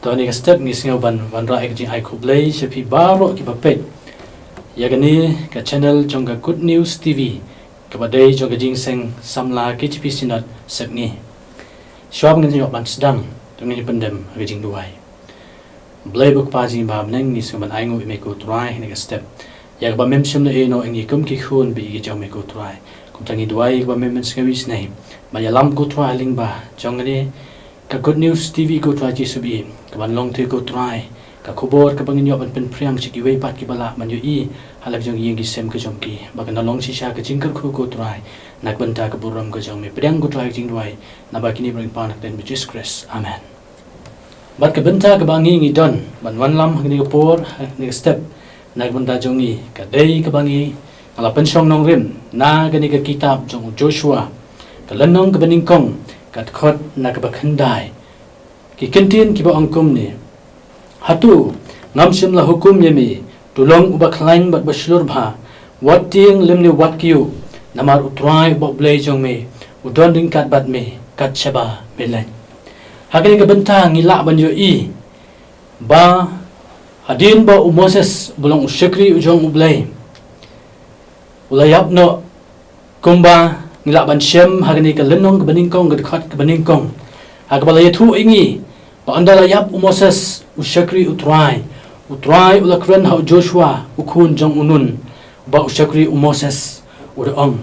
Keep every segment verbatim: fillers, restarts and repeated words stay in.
To ha kane ka step ngi sngew ban wanrah ïa ka jingai khublei sha phi baroh kiba peit ïa kane ka channel jong ka Good News T V, kaba dei jong ka Jingïaseng Samla K J P Synod Sepngi. Shuwa ba ngin ïoh ban sdang, to ngin ïa pyndem ha ka jingduwai. Blei bad Kpa jong ngi ba ha bneng, ngi sngew ban ainguh ïa me ko Trai ha kane ka step ïa kaba mem shym la ïehnoh ïa ngi kum ki khun baieit jong me ko Trai. Kumta ngi duwai ïa kaba mem pynsngew isynei ban ïalam ko Trai lyngba jong kane ka Good News T V ko Trai Jisu baieit, kaban long te ko Trai ka khubor kaba ngin ïoh ban pynphriang sha kiwei pat kiba lah ban ïohi ha la ka jong ka ïing ki sem ka jong ki, ba kan long shisha ka jingkyrkhu ko Trai na ka bynta ka burom ka jong me. Pdiang ko Trai ka jingduwai, naba kine baroh ngi pan ha ka kyrteng u Jisu Khrist. Amen. Bad ka bynta kaba ngi ngi don ban wanlam ha kane ka por, ha kane ka step, na ka bynta jong ngi ka dei kaba ngi, nga la pynshong nongrim na kane ka kitab jong u Joshua, ka lynnong kaba nyngkong, ka dkhot na kaba khyndai. Ki kyntien kiba ong kumne: Hato ngam shym la hukum ïa me, to long uba khlaiñ bad ba shlur bha, wat tieng lymne wat kyiuh, namar u Trai uba U Blei jong me u don ryngkat bad me kat shaba me leit. Ha kane ka bynta ngi lah ban ïohi ba hadien ba u Moses uba long u shakri u jong U Blei u la ïap noh, kumba ngi lah ban shem ha kane ka lynnong kaba nyngkong, ka dkhot kaba nyngkong, ha kaba la ïathuh ïa ngi ba ynda la ïap u Moses u shakri u Trai, u Trai u la kren ha u Joshua u khun jong u Nun, ba u shakri u Moses u da ong: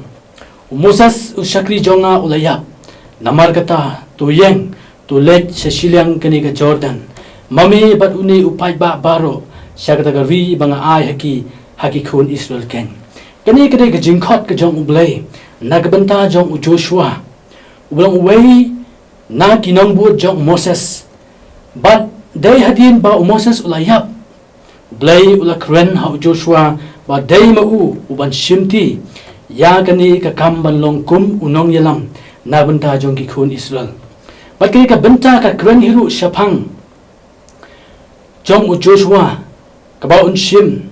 U Moses u shakri jong nga u la ïap, namar kata to ïeng, to leit sha shiliang kane ka Jordan, ma me bad une u paidbah baroh, sha kata ka ri ba nga ai ha ki, ha ki khun Israel keiñ. Kane ka dei ka jingkhot ka jong U Blei na ka bynta jong u Joshua, uba long uwei na ki nongbud jong u Moses. Bad dei hadien ba u Moses u la ïap, U Blei u la kren ha u Joshua ba dei ma u uban shimti ïa kane ka kam ban long kum u nongïalam na ka bynta jong ki khun Israel. Bad kane ka bynta ka kren hi ruh shaphang jong u Joshua, kaba un shim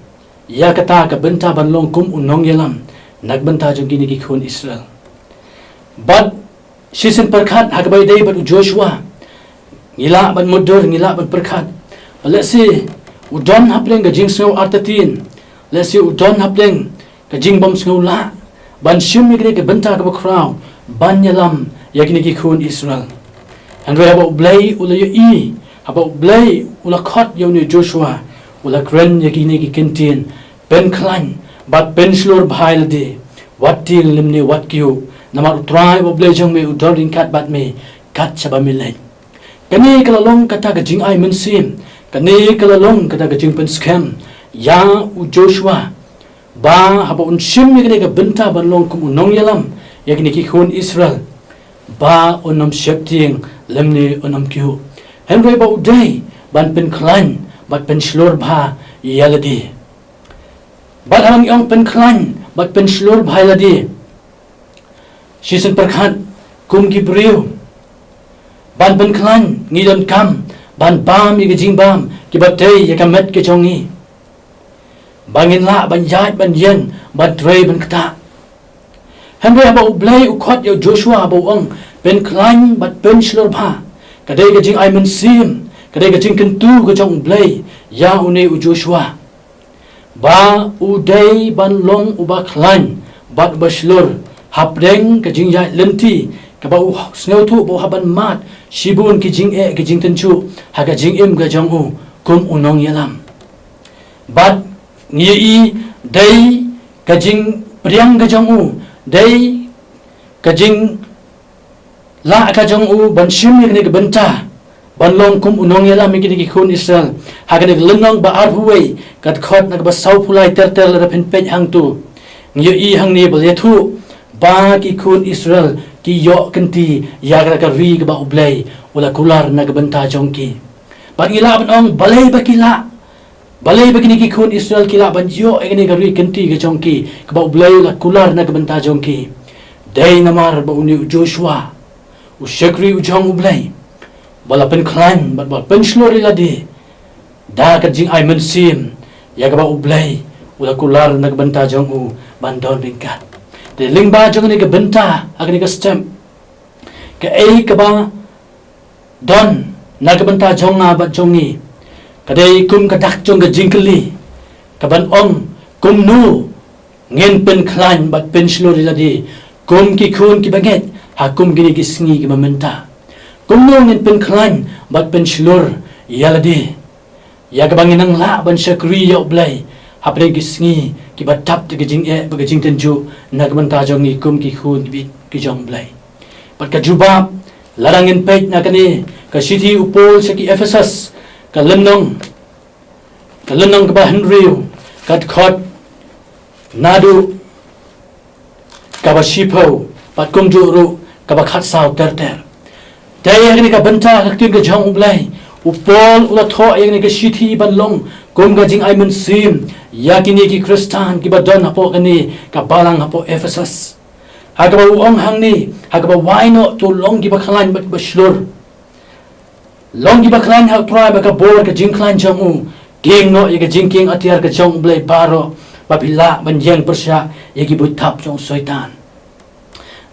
ïa kata ka bynta ban long kum u nongïalam na ka bynta jong kine ki khun Israel. Bad shisien pyrkhat ha kaba ïadei bad u Joshua, ngi lah ban mutdur, ngi lah ban pyrkhat ba lehse u don hapdeng ka jingsngew artatien, lehse u don hapdeng ka jingbym sngew lah ban shim ïa kane ka bynta kaba khraw ban ïalam ïa kine ki khun Israel. Hynrei haba U Blei u la ïohi, haba U Blei u la khot ïa une u Joshua, u la kren ïa kine ki kyntien: Pynkhlaiñ bad pynshlur bha ïa lade, wat tieng lymne wat kyiuh, namar u Trai uba U Blei jong me u don ryngkat bad me kat shaba me leit. Kane ka la long kata ka jingai mynsiem, kane ka la long kata ka jingpynskhem ïa u Joshua, ba haba un shim ïa kane ka bynta ban long kum u nongïalam ïa kine ki khun Israel, ba un ym sheptieng lymne un ym kyiuh, hynrei ba u dei ban pynkhlaiñ bad pynshlur bha ïa lade. Bad haba ngi ong pynkhlaiñ bad pynshlur bha ïa lade, shisien pyrkhat, kum ki briew, ban pynkhlaiñ ngi donkam ban bam ïa ka jingbam kiba tei ïa ka met ka jong ngi, ba ngin lah ban ïaid ban ïeng, ban trei ban ktah. Hynrei haba U Blei u khot ïa u Joshua, haba u ong pynkhlaiñ bad pynshlur bha, ka dei ka jingai mynsiem, ka dei ka jingkyntu ka jong U Blei ïa une u Joshua, ba u dei ban long uba khlaiñ bad uba shlur hapdeng ka jingïaid lynti, kaba u sngewthuh ba u hap ban mad shibun ki jingeh ki jingtynjuh ha ka jingim ka jong u kum u nongïalam. Bad ngi ïohi dei ka jingpdiang ka jong u, dei ka jing lah ka jong u ban shim ïa kane ka bynta ban long kum u nongïalam ïa kine ki khun Israel. Ha kane ka lynnong ba arphew wei, ka dkhot na kaba sawphew lai ter ter, lada phin peit hangto, ngi ïohi hangne ba la ïathuh ba ki khun Israel ki ïoh kynti ïa kata ka ri kaba U Blei u la kular na ka bynta jong ki. Bad ngi lah ban ong balei ba ki lah, balei ba kine ki khun Israel ki lah ban ïoh ïa kane ka ri kynti ka jong ki, kaba U Blei u la kular na ka bynta jong ki? Dei namar ba une u Joshua, u shakri u jong U Blei, ba la pynkhlaiñ bad ba pynshlur ïa lade da ka jingai mynsiem ïa kaba U Blei u la kular na ka bynta jong u ban don ryngkat. Te lyngba jong kane ka bynta ha kane ka step, kaei kaba don na ka bynta jong nga bad jong ngi, ka dei kum ka dak jong ka jingkylli kaban ong, kumno ngin pynkhlaiñ bad pynshlur ïa lade kum ki khun ki bangeit ha kum kine ki sngi kiba mynta? Kumno ngin pynkhlaiñ bad pynshlur ïa lade ïa kaba ngin nang lah ban shakri ïa U Blei hapdeng ki sngi kiba dap da ka jingeh bad ka jingtynjuh na ka bynta jong ngi kum ki khun ki bit ki jong U Blei? Bad ka jubab, lada ngin peit na kane ka shithi u Paul sha ki Ephesus, ka lynnong, ka lynnong kaba hynriew, ka dkhot naduh kaba shiphew bad kumjuh ruh kaba khatsaw ter ter. Te ïa kane ka bynta ka ktien ka jong U Blei, u Paul u la thoh ïa kane ka shithi ban long kum ka jingai mynsiem ïa kine ki Khristan kiba don hapoh kane ka balang hapoh Ephesus. Ha kaba u ong hangne, ha kaba wai noh, to long kiba khlaiñ bad kiba shlur. Long kiba khlaiñ ha U Trai bad ka bor ka jingkhlaiñ jong u. Kieng noh ïa ka jingkieng atiar ka jong U Blei baroh, ba phi lah ban ïeng pyrshah ïa ki buit thap jong u Soitan.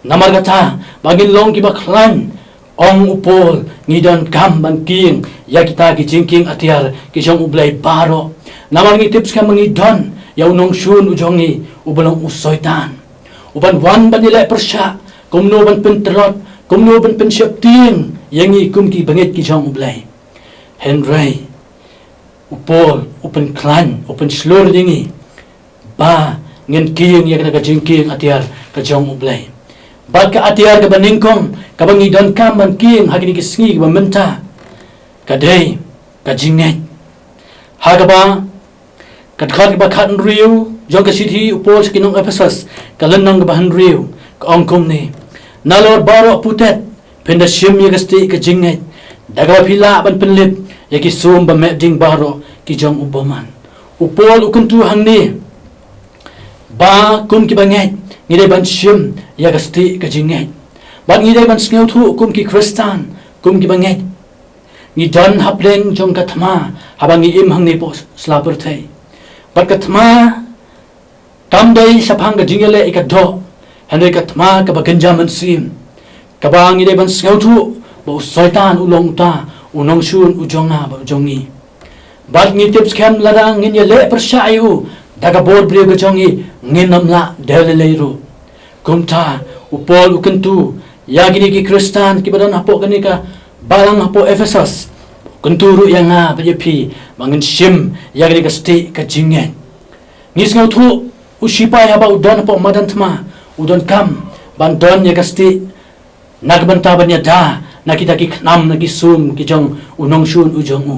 Namar kata, ba ngin long kiba khlaiñ, ong u Paul, ngi donkam ban kieng ïa kita ki jingkieng atiar ki jong U Blei baroh. Namar ngi tip skhem ba ngi don ïa u nongshun u jong ngi, uba long u Soitan, uban wan ban ïaleh pyrshah kumno ban pyntlot, kumno ban pynsheptieng ïa ngi kum ki bangeit ki jong U Blei. Hynrei u Paul u pynkhlaiñ, u pynshlur ïa ngi ba ngin kieng ïa kata ka jingkieng atiar ka jong U Blei. Bad ka atiar kaba nyngkong kaba ngi donkam ban kieng ha kine ki sngi kiba mynta, ka dei ka jingngeit. Ha kaba ka dkhot kaba khathynriew jong ka shithi u Paul sha ki nong Ephesus, ka lynnong kaba hynriew, ka ong kumne: Nalor baroh putet phin da shim ïa ka stieh ka jingngeit, da kaba phi lah ban pynlip ïa ki sum ba meh ding baroh ki jong u bymman. U Paul u kyntu hangne ba kum ki bangeit ngi dei ban shim ïa ka stieh ka jingngeit. Bad ngi dei ban sngewthuh kum ki Khristan, kum ki bangeit, ngi don hapdeng jong ka thma haba ngi im hangne hapoh sla pyrthei. Bad ka thma kam dei shaphang ka jingïaleh ïa ka doh, hynrei ka thma kaba kynja mynsiem, kaba ngi dei ban sngewthuh ba u Soitan u long uta u nongshun u jong nga bad u jong ngi. Bad ngi tip skhem lada ngin ïaleh pyrshah ïa u da ka bor briew ka jong ngi, ngin ym lah dei lei lei ruh. Kumta u Paul u kyntu ïa kine ki Khristan kiba don hapoh kane ka balang hapoh Ephesus, u kyntu ruh ïa nga bad ïa phi ba ngin shim ïa kane ka stieh ka jingngeit. Ngi sngewthuh u shipai haba u don hapoh madan thma, u donkam ban don ïa ka stieh na ka bynta ban ïada na kita ki khnam, na ki sum ki jong u nongshun u jong u.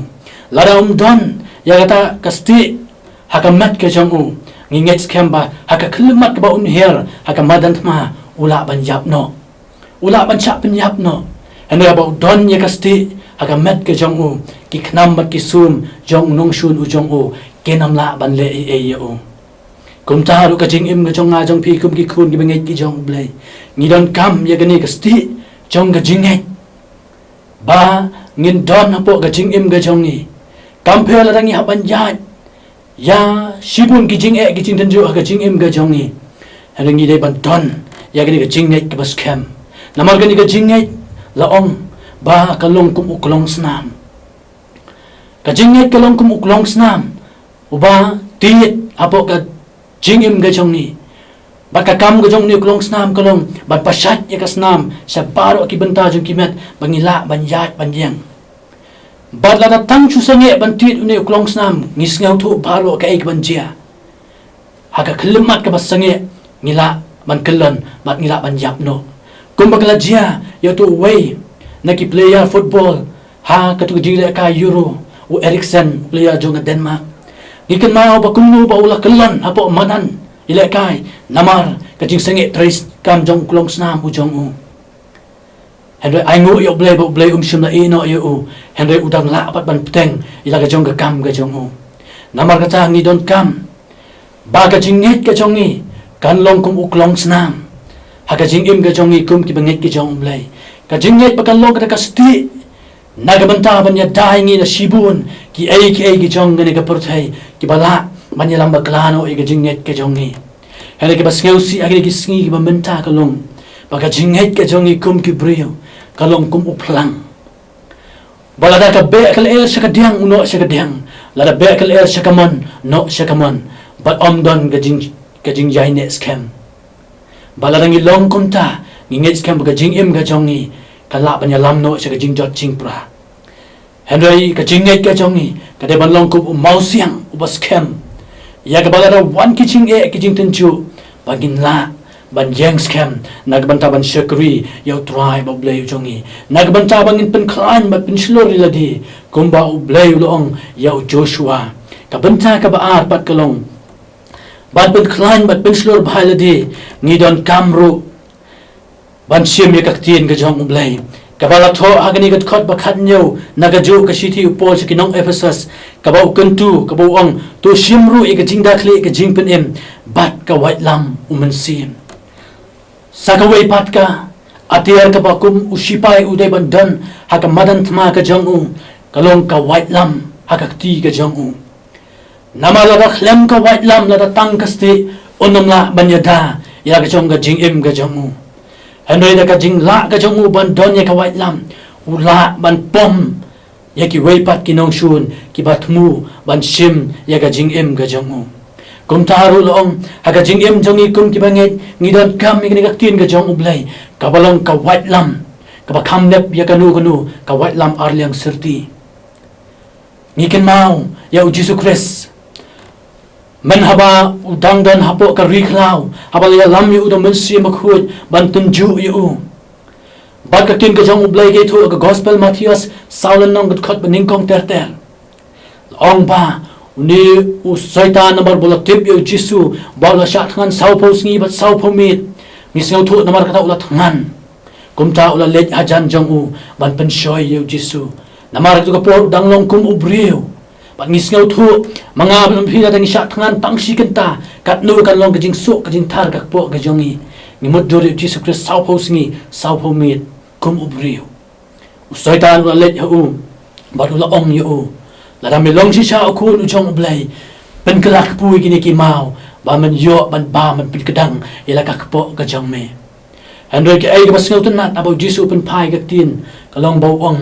Lada um don ïa kata ka stieh ha ka met ka jong u, ngi ngeit skhem ba ha ka khyllipmat kaba un hiar ha ka madan thma, u lah ban ïap noh, u lah ban shah pynïap noh. Hynrei haba u don ïa ka stieh ha ka met ka jong u, ki khnam bad ki sum jong u nongshun u jong u kin ym lah ban leh ei ei ïa u. Kumta ruh ka jingim ka jong nga jong phi kum ki khun ki bangeit ki jong U Blei, ngi donkam ïa kane ka stieh jong ka jingngeit, ba ngin don hapoh ka jingim ka jong ngi. Kam pher lada ngi hap ban ïaid ïa shibun ki jingeh ki jingtynjuh ha ka jingim ka jong ngi, hynrei ngi dei ban don ïa kane ka jingngeit kaba skhem. Namar kane ka jingngeit, la ong ba ka long kum u klongsnam. Ka jingngeit ka long kum u klongsnam uba tied hapoh ka jingim ka jong ngi. Bad ka kam ka jong une u klongsnam ka long ban pynshait ïa ka snam sha baroh ki bynta jong ki met ba ngi lah ban ïaid ban ïeng. Bad lada tang shu sangeh ban tied une u klongsnam, ngi sngewthuh baroh kaei kaban jia. Ha ka khyllipmat kaba sangeh ngi lah ban kyllon bad ngi lah ban ïap noh. Kumba ka la jia ïa uto uwei na ki player football ha kato ka jinglehkai Euro, u Eriksen, u player jong ka Denmark. Ngi kynmaw ba kumno ba u la kyllon hapoh madan ïalehkai namar ka jingsangeh treikam jong u klongsnam u jong u. Hynrei ainguh ïa U Blei ba U Blei um shym la ïehnoh ïa u, hynrei u dang lah pat ban bteng ïa la ka jong ka kam ka jong u. Namar kata ngi donkam ba ka jingngeit ka jong ngi kan long kum u klongsnam ha ka jingim ka jong ngi kum ki bangeit ki jong U Blei. Ka jingngeit ba kan long kata ka stieh na ka bynta ban ïada ïa ngi na shibun kiei kiei ki jong kane ka pyrthei kiba lah ban ïalam bakla noh ïa ka jingngeit ka jong ngi. Hynrei kaba sngewsih ha kine ki sngi kiba mynta ka long ba ka jingngeit ka jong ngi kum ki briew ka long kum u phlang. Ba lada ka beh ka lyer sha ka diang, u noh sha ka diang. Lada beh ka lyer sha ka mon, noh sha ka mon. Bad ym don ka jing, ka jingïaineh skhem. Ba lada ngi long kumta, ngi ngeit skhem ba ka jingim ka jong ngi ka lah ban ïalam noh sha ka jingjot jingpra. Hynrei ka jingngeit ka jong ngi ka dei ban long kum u mawsiang uba skhem ïa kaba lada wan ki jingeh ki jingtynjuh, ba ngin lah ban ïeng skhem na ka bynta ban shakri ïa U Trai bad U Blei u jong ngi, na ka bynta ba ngin pynkhlaiñ bad pynshlur ïa lade kumba U Blei u la ong ïa u Joshua. Ka bynta kaba ar pat ka long ban pynkhlaiñ bad pynshlur bha ïa lade, ngi donkam ruh ban shim ïa ka ktien ka jong U Blei, kaba la thoh ha kane ka dkhot ba khathynñiew na kajuh ka shithi u Paul sha ki nong Ephesus, kaba u kyntu, kaba u ong, to shim ruh ïa ka jingdakhlieh ka jingpynim bad ka waitlam u Mynsiem. Sa kawei pat, ka atiar kaba kum u shipai u dei ban don ha ka madan thma ka jong u, ka long ka waitlam ha ka kti ka jong u. Namar lada khlem ka waitlam, lada tang ka stieh, un ym lah ban ïada ïa la ka jong ka jingim ka jong u. Hynrei da ka jinglah ka jong u ban don ïa ka waitlam, u lah ban pom ïa kiwei pat ki nongshun kiba thmu ban shim ïa ka jingim ka jong u. Kumta ruh la ong, ha ka jingim jong ngi kum kiba ngeit, ngi donkam ïa kane ka ktien ka jong U Blei, kaba long ka waitlam kaba kham nep ïa kano kano, ka waitlam arliang syrti. Ngi kynmaw ïa u Jisu Khrist, myn haba u dang don hapoh ka ri khlaw, haba la ïalam ïa u da u Mynsiem Bakhuid ban tynjuh ïa u. Bad ka ktien ka jong U Blei ka ïathuh ha ka Gospel Mathaios saw lynnong, ka dkhot ba nyngkong ter ter. La ong ba une u Soitan, namar ba u la tip ïa u Jisu ba u la shah thngan sawphew sngi bad sawphew miet, ngi sngewthuh namar kata u la thngan. Kumta u la leit hajan jong u ban pynshoi ïa u Jisu. Namar kata ka por u dang long kum u briew. Bad ngi sngewthuh, ma nga bad ma phi, lada ngi shah thngan tang shi kynta, katno kan long ka jingsuk, ka jingthar ka kpoh ka jong ngi. Ngi mutdur ïa u Jisu Khrist sawphew sngi sawphew miet kum u briew. U Soitan u la leit ha u bad u la ong ïa u, lada me long shisha u Khun u jong U Blei, pynkylla kpu ïa kine ki maw ba men ïoh ban bam, ban pynkdang ïa la ka kpoh ka jong me. Hynrei kaei kaba sngewtynnat, haba u Jisu u pynphai ka ktien, ka long ba u ong,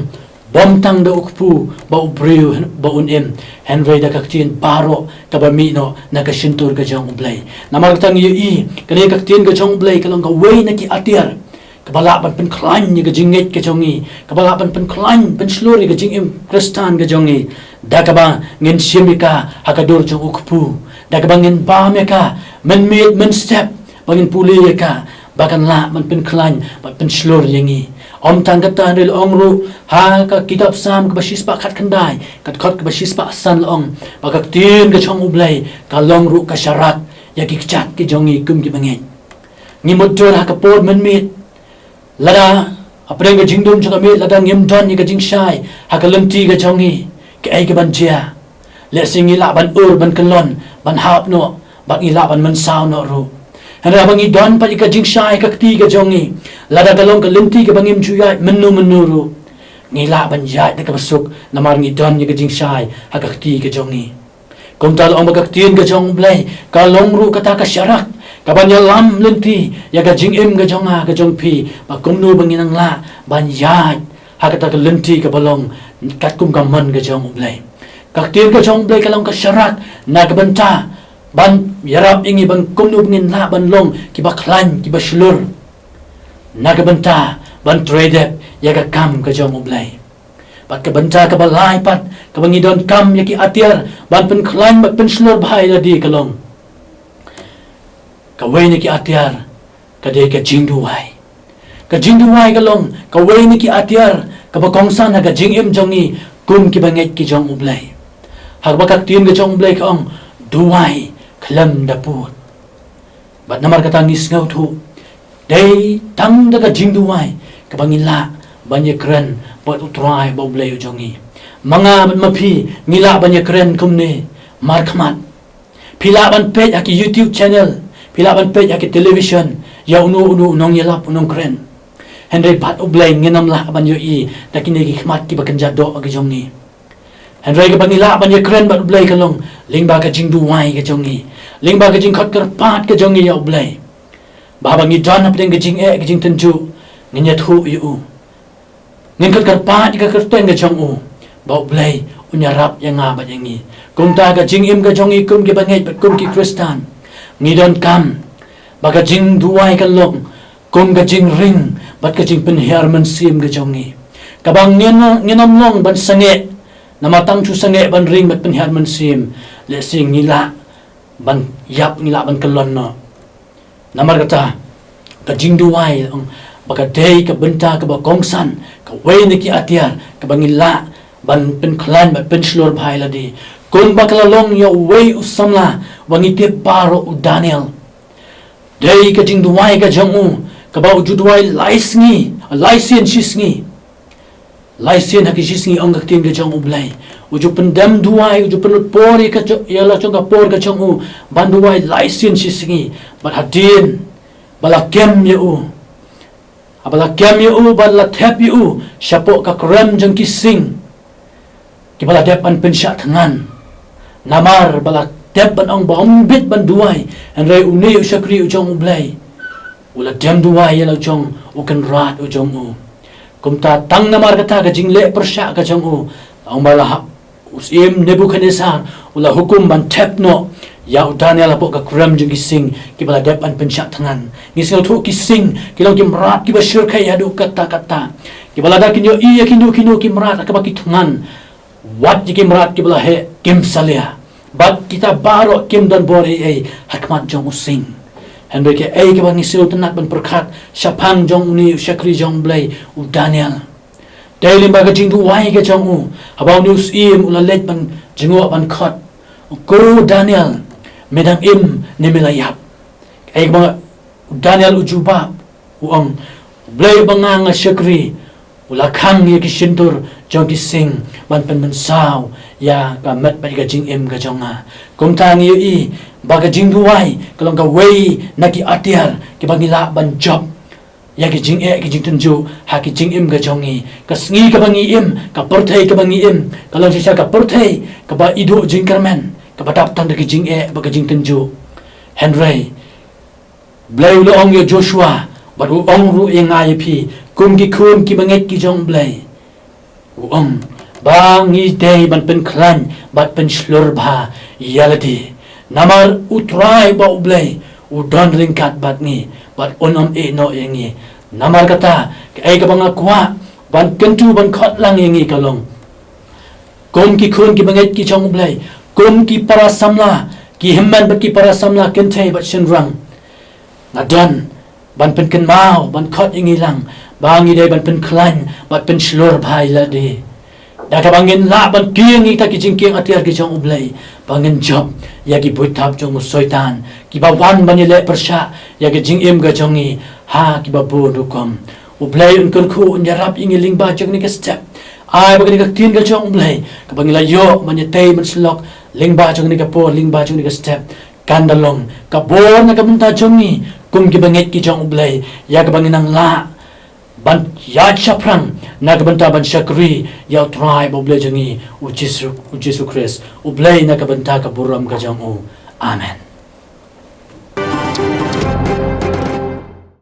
bym tang da u kpu ba u briew ba un im, hynrei da ka ktien baroh kaba mih noh na ka shyntur ka jong U Blei. Namar kata ngi ïohi, kane ka ktien ka jong U Blei ka long kawei na ki atiar kaba lah ban pynkhlaiñ ïa ka jingngeit ka jong ngi, kaba lah ban pynkhlaiñ, pynshlur ïa ka jingim Khristan ka jong ngi, da kaba ngin shim ïa ka ha ka dur jong u kpu, da kaba ngin bam ïa ka mynmiet mynstep, ba ngin pule ïa ka, ba kan lah ban pynkhlaiñ bad pynshlur ïa ngi. Ym tang kata, hynrei la ong ruh ha ka kitab Salm kaba shispah khatkhyndai, ka dkhot kaba shispah san, la ong ba ka ktien ka jong U Blei ka long ruh ka sharak ïa ki kjat ki jong ngi kum kiba ngeit. Ngi mutdur ha ka por mynmiet, lada hapdeng ka jingdum jong ka miet, lada ngim don ïa ka jingshai ha ka lynti ka jong ngi, kaei kaban jia? Lehse ngi lah ban ur, ban kyllon, ban hap noh, bad ngi lah ban mynsaw noh ruh. Hynrei haba ngi don pat ïa ka jingshai ha ka kti ka jong ngi, lada ka long ka lynti kaba ngim ju ïaid mynno mynno ruh, ngi lah ban ïaid da kaba suk, namar ngi don ïa ka jingshai ha ka kti ka jong ngi. Kumta la ong ba ka ktien ka jong U Blei ka long ruh kata ka sharak kaban ïalam lynti ïa ka jingim ka jong nga, ka jong phi, ba kumno ba ngin nang lah ban ïaid ha kata ka lynti kaba long katkum ka mon ka jong U Blei. Ka ktien ka jong U Blei ka long ka sharak na ka bynta ban ïarap ïa ngi, ban kumno ba ngin lah ban long kiba khlaiñ, kiba shlur, na ka bynta ban trei dep ïa ka kam ka jong U Blei. Bad ka bynta kaba lai pat kaba ngi donkam ïa ki atiar ban pynkhlaiñ bad pynshlur bha ïa lade ka long, kawei na ki atiar ka dei ka jingduwai. Ka jingduwai ka long kawei na ki atiar kaba kongsan ha ka jingim jong ngi kum kiba ngeit ki jong U Blei. Ha kaba ka ktien ka jong U Blei ka ong, duwai khlem da pud. Bad namar kata ngi sngewthuh, dei tang da ka jingduwai kaba ngi lah ban ïakren bad U Trai bad U Blei u jong ngi. Ma nga bad ma phi ngi lah ban ïakren kumne markhmat. Phi lah ban peit ha ki YouTube channel, phi lah ban peit ha ki television ïa uno uno u nongïalap, u nongkren. Hynrei bad U Blei ngin ym lah ban ïohi da kine ki khmat kiba kynja doh ki jong ngi. Hynrei kaba ngi lah ban ïakren bad U Blei ka long lyngba ka jingduwai ka jong ngi, lyngba ka jingkhot kyrpad ka jong ngi ïa U Blei. Ba haba ngi don hapdeng ka jingeh, ka jingtynjuh, ngin ïathuh ïa u, ngin khot kyrpad ïa ka kyrteng ka jong u. ba U Blei un ïarap ïa nga bad ïa ngi. Kumta ka jingim ka jong ngi kum ki bangeit bad kum ki Khristan, ngi donkam ba ka jingduwai kan long kum ka jingring bad ka jingpynhiar mynsiem ka jong ngi. Kaba ngin, ngin ym long ban sangeh, namar tang shu sangeh ban ring bad pynhiar mynsiem, lehse ngi lah ban ïap, ngi lah ban kyllon noh. Namar kata, ka jingduwai, ong, ba ka dei ka bynta kaba kongsan, kawei na ki atiar kaba ngi lah ban pynkhlaiñ bad pynshlur bha ïa lade. Kumba ka la long ïa uwei u samla ba ngi tip baroh, u Daniel. Dei ka jingduwai ka jong u kaba u ju duwai lai sngi, lai sien shi sngi. Lai sien ha ki shi sngi, ong ka ktien ka jong U Blei. U ju pyndem duwai, u ju pynlut por ïa ka jo-, ïa la jong ka por ka jong u ban duwai lai sien shi sngi. Bad hadien ba la kem ïa u, haba la kem ïa u bad la thep ïa u shapoh ka krem jong ki sing kiba la dep ban pynshah thngan. Namar ba la dep ban ong ba ym bit ban duwai, hynrei une u shakri u jong U Blei u la dem duwai ïa la jong u kynrad u jong u. Kumta tang namar kata ka jingleh pyrshah ka jong u, ong ba la hap u syiem Nebukhadnessar u la hukum ban thep noh ïa u Daniel hapoh ka krem jong ki sing kiba la dep ban pynshah thngan. Ngi sngewthuh ki sing ki long ki mrad kiba shyrkhei haduh katta katta, kiba lada kin ïohi ïa kino kino ki mrad ha kaba ki thngan, wat ïa ki mrad kiba la heh kim salia. Bad kita baroh kim don bor ei ei ha khmat jong u sing. Hynrei kaei kaba ngi sngewtynnat ban pyrkhat shaphang jong une u shakri jong U Blei, u Daniel, dei lyngba ka jingduwai ka jong u, haba une u syiem u la leit ban jngoh ban khot, u ong, "Ko Daniel, me dang im ne me la ïap?" Kaei kaba u Daniel u jubab, u ong, "U Blei uba nga nga shakri u la khang ïa ki shyntur jong ki sing ban pynmynsaw ïa ka met bad ïa ka jingim ka jong nga." Kumta ngi ïohi ba ka jingduwai ka long kawei na ki atiar kiba ngi lah ban jop ïa ki jingeh ki jingtynjuh ha ki jingim ka jong ngi. Ka sngi kaba ngi im, ka pyrthei kaba ngi im, ka long shisha ka pyrthei kaba iduh jingkyrmen, kaba dap tang da ki jingeh bad ka jingtynjuh. Hynrei U Blei u la ong ïa Joshua, bad u ong ruh ïa nga ïa phi, kum ki khun ki bangeit ki jong U Blei, u ong ba ngi dei ban pynkhlaiñ bad pynshlur bha ïa lade. Namar U Trai uba U Blei u don ryngkat bad ngi, bad un ym ïehnoh ïa ngi. Namar kata, kaei kaba nga kwah ban kyntu ban khot lang ïa ngi ka long, kum ki khun ki bangeit ki jong U Blei, kum ki para samla, ki hynmen bad ki para samla kynthei bad shynrang, nga don ban pynkynmaw, ban khot ïa ngi lang ba ngi dei ban pynkhlaiñ bad pynshlur bha ïa lade, da kaba ngin lah ban kieng ïa kita ki jingkieng atiar ki jong U Blei, ba ngin jop ïa ki buit thap jong u Soitan kiba wan ban ïaleh pyrshah ïa ki jingim ka jong ngi ha kiba bun rukom. U Blei un kyrkhu, un ïarap ïa ngi lyngba jong kane ka step. Ai ba kane ka ktien ka jong U Blei kaba ngi la ïoh ban ïatei ban sylok lyngba jong kane ka por, lyngba jong kane ka step, kan da long ka bor na ka bynta jong ngi kum ki bangeit ki jong U Blei, ïa kaba ngin nang lah ban ïaid shaphrang na ka bynta ban shakri ïa U Trai bad U Blei jong ngi, U Jisu, U Jisu Khrist, U Blei, na ka bynta ka burom ka jong u. Amen.